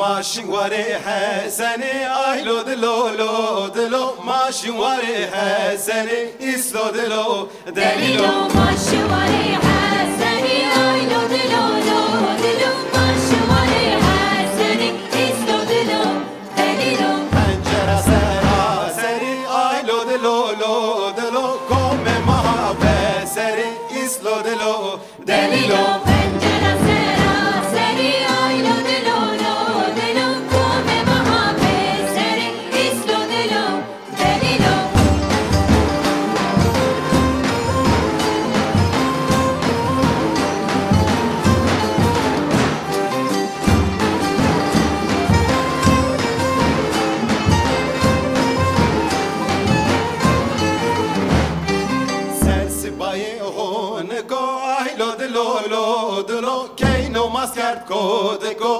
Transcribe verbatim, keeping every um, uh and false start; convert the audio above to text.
Maşin warê Hesenê, ay lo dilo, lo dilo. Maşin warê Hesenê, îslo dilo, delîlo. Delîlo, maşin warê Hesenê, ay lo dilo, lo dilo. Maşin warê Hesenê, îslo dilo, delîlo. Pencera sera serî, ay lo dilo, lo dilo. Komê maha be serî, îslo dilo, delîlo. Pencera sera serî, ay lo dilo, lo dilo. Komê maha be serî, îslo dilo, delîlo. Ser sibayê honiko, ay lo dilo, lo dilo. Keyno maskert kodiko,